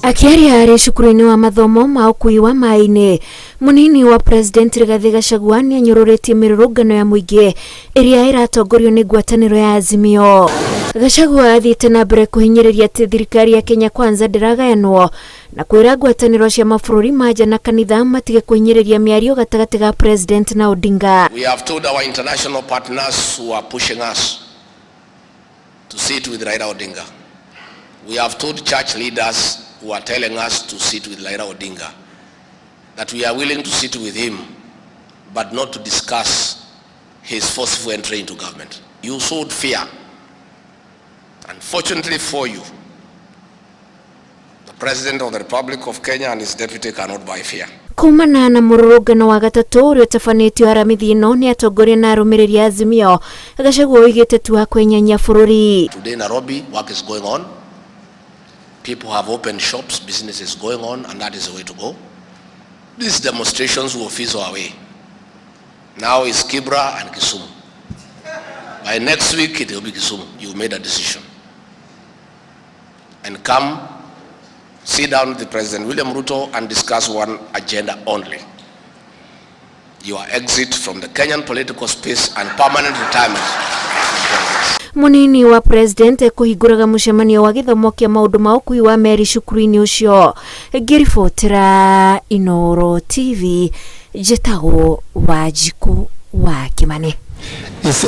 Akĩaria arĩ cukuru-inĩ wa mathomo ma ũkui wa maĩ-inĩ, mũnini wa President Rigathĩ Gachagua nĩanyũrũrĩtie mĩrũrũngano ya mũingĩ ĩrĩa ĩratongorio nĩ ngwatanĩro ya Azimio. Gachagua athiĩte na mbere kũhinyĩrĩria atĩ thirikari ya Kenya Kwanza ndĩragayanwo na kwĩra ngwatanĩro cia mabũrũri ma nja na kanitha matige kũhinyĩrĩria mĩario gatagatĩ ga President na Odinga. We have told our international partners who are pushing us to sit with Raila Odinga. We have told church leaders who are telling us to sit with Raila Odinga that we are willing to sit with him, but not to discuss his forceful entry into government. You sowed fear. Unfortunately for you, the President of the Republic of Kenya and his deputy cannot buy fear. Kumana na mũrũrũngano wa gatatũ ũrĩa ũtabanĩtio aramithi ĩno nĩ atongoria na arũmĩrĩri a Azimio, Gachagua oigĩte tu wa kwenyenya bũrũri. Today, Nairobi, work is going on. People have opened shops, business is going on, and that is the way to go. These demonstrations will fizzle away. Now it's Kibra and Kisumu. By next week, it will be Kisumu. You made a decision. And come, sit down with the President William Ruto and discuss one agenda only. Your exit from the Kenyan political space and permanent retirement. Munini wa President ekũhingũraga mũcemanio wa gĩthomo kĩa maũndũ ma ũkui wa meri cukuru-inĩ ũcio. Ngĩribotera Inooro TV, njĩtagwo Wanjikũ wa Kĩmani.